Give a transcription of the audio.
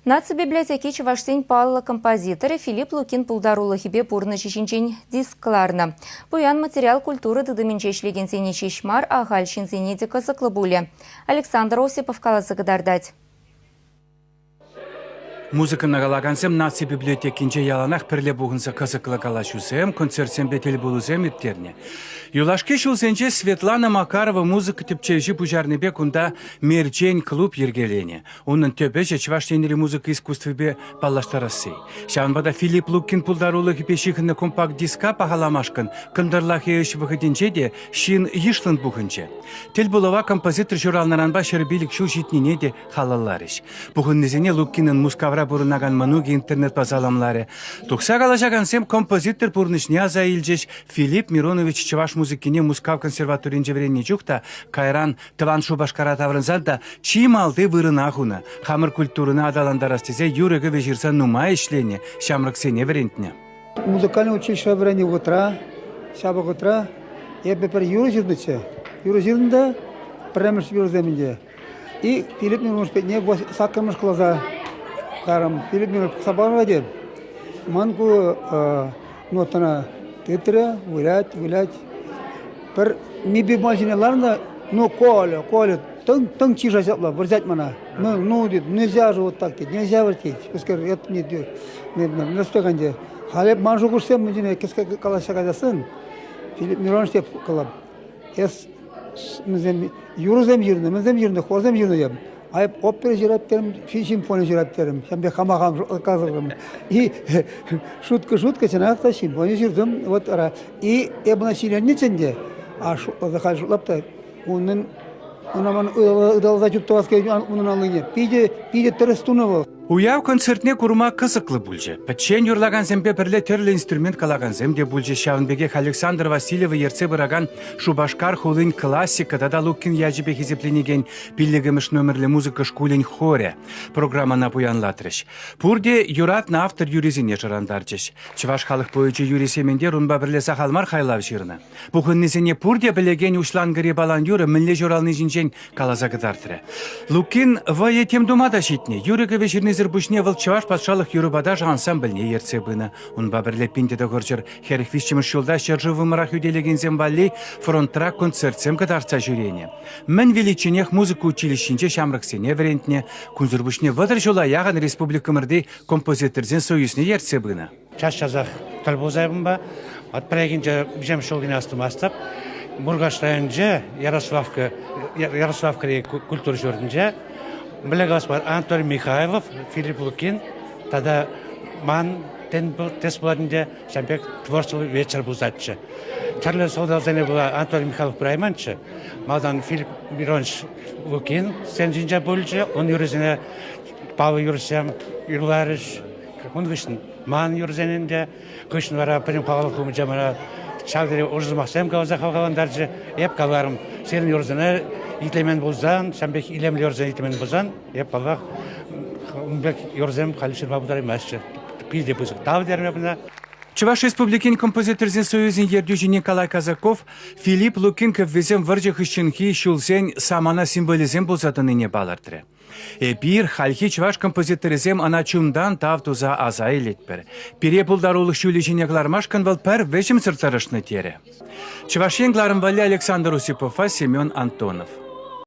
Наци библиотеки чӑвашсен паллӑ композиторӗ Филипп Лукин пултарулӑхӗпе пурнӑҫӗ ҫинчен диск кӑларнӑ. Пуян материал культура тытӑмӗнче ӗҫлекенсене ҫеҫ мар, ахаль ҫынсене те кӑсӑклӑ пулӗ. Александр Осипов каласа кӑтартать. Музыкӑна калакансем наци библиотекинче яланах пӗрле пухӑнса кӑсӑклӑ калаҫусем, концертсемпе тӗлпулусем ирттернӗ. Юлашки ҫулсенче Светлана Макарова музыка тӗпчевҫи пуҫарнипе кунта «Мерчен» клуб йӗркеленӗ. Унӑн тӗп ӗҫӗ Чӑваш Енри музыка искусствипе паллаштарасси. Ҫавӑнпа та Филипп Лукин пултарулӑхӗпе ҫыхӑннӑ компакт-диска пахаламашкӑн кӑнтӑрлахи ӗҫ вӑхӑтӗнче те ҫын йышлӑн пухӑнчӗ. Тӗлпулӑва композитор ҫуралнӑранпа 105 ҫул ҫитнине те халалларӗҫ. Пухӑннисене Лукинӑн Мускавра пурӑнакан мӑнукӗ интернетпа саламларӗ. Тухса калаҫакансем композитор пурнӑҫне аса илчӗҫ. Филипп Миронович чӑваш музыкине Мускав консерваторийӗнче вӗреннӗ чух та, кайран тӑван Шупашкара таврӑнсан та чи малти вырӑна хунӑ. Хамӑр культурӑна аталантарас тесе юрӑ-кӗвӗ ҫырса нумай ӗҫленӗ, ҫамрӑксене вӗрентнӗ. Музыкальный училищӗре вӗреннӗ вӑхӑтра, ҫав вӑхӑтра эпӗ пӗр юрӑ ҫырнӑччӗ. Юрӑ ҫырнӑ та пӗрремӗш юрӑсем ӗнтӗ. И Филипп Миронович патне саккӑрмӗш класа карӑм. Филипп Миронович пӑхса пӑхар те, ман ку нотӑна тытрӗ, вылять, вылять. Пӗр ми бемоль ҫине ларнӑ, ну, Коля, Коля, тӑн, тӑн чыша ҫапла вӑрҫать мана. Ну, ну, тет, нельзя же вот так, тет, нельзя вертеть. Пускай это не, не, не, Халӗ ман шухӑшсем мӗн кӗске калаҫса каяссын, Филипп Миронович теп калам. Эс мӗнсем юрӑсем ҫырнӑ, мӗнсем ҫырнӑ, хорсем ҫырнӑ тем. Айӑп опера ҫырать терӗм, симфони ҫырать терӗм. Ҫавӑн пек хама хам касӑрӑм. И шутка-шутка чӑнах та симфони ҫыртӑм. Вот ара. И эп ӑна ҫиленнӗччӗ ӗнтӗ. А халь шутлап та унӑн ӑна ман ыталаса чуптӑвас килет унӑн аллине. Питӗ, питӗ тӗрӗс тунӑ вӑл. Уяв концертне курма кӑсӑклӑ пулчӗ. Пӗччен юрлакансемпе пӗрле тӗрлӗ инструмент калакансем те пулчӗҫ. Ҫавӑн пекех Александр Васильева ертсе пыракан Шупашкар хулин классика тата Лукин ячӗпе хисепленекен пиллӗкӗмӗш номерлӗ музыка шкулӗн хорӗ программӑна пуянлатрӗҫ. Пурте юратнӑ автор юррисене шӑрантарчӗҫ. Чӑваш халӑх поэчӗ Юрий Сементер унпа пӗрле сахал мар хайлав ҫырнӑ. Пухӑннисене пурте пӗлекен уҫланкӑри палан юрӑ мӗнле ҫурални ҫинчен каласа кӑтартрӗ. Лукин вӑйӗ тем тума та ҫитнӗ. Юрӑ-кӗвӗ ҫырнисӗр пуҫне вӑл Чӑваш патшалӑх юрӑпа ташӑ ансамбльне ертсе пынӑ. Унпа пӗрле 1900 43-мӗш ҫулта ҫӗршывӑмӑра хӳтӗлекенсем валли фронтра концертсем кӑтартса ҫӳренӗ. Мӗн виличченех музыка училищинче ҫамрӑксене вӗрентнӗ. Кунсӑр пуҫне 30 ҫула яхӑн республикӑмӑрти композиторсен союзне ертсе пынӑ. Час-часах тӗл пулса унпа. Пӗррехинче виҫӗм ҫулхине астумастӑп. Муркаш районӗнче Ярославка, Ярославкӑри культура ҫуртӗнче мӗнле калас мар, Анатолий Михайлов, Филипп Лукин тата ман тес пулать ӗнтӗ, ҫавӑн пек творчество вечер пулсаччӗ. Тӗрлӗ сӑлтавсене пула Анатолий Михайлов пырайманччӗ. Малтан Филипп Миронович Лукин сцена ҫинче пулчӗ, ун юррисене Павел юрӑҫсем юрларӗҫ. Ун хыҫҫӑн ман юрӑсен ӗнтӗ. Хыҫҫӑн вара пӗтӗм халӑх умӗнче мана ҫав тери ӑшӑ сӑмахсем каласа хавхалантарчӗ. Эп каларӑм, сирӗн юрӑсене итлемен пулсан, ҫавӑн пек илемлӗ юрӑсене итлемен пулсан, эп, паллах, ун пек юрӑсем халь ҫырма пултараймастчӗ. Питӗ пысӑк тав терӗм эп ӑна. Чӑваш Республикин композиторсен союзӗн ертӳҫи Николай Казаков Филипп Лукин кӗввисем вӑрҫӑ хыҫҫӑнхи ҫулсен самана символӗсем пулса тӑнине палӑртрӗ. Эпир, хальхи чӑваш композиторӗсем, ӑна чунтан тав туса аса илетпӗр. Пире пултарулӑх ҫулӗ ҫине кӑлармашкӑн вӑл пӗр вӗҫӗмсӗр тӑрӑшнӑ терӗ. Чӑваш Ен кӑларӑм валли Александр Осиповпа Семен Антонов.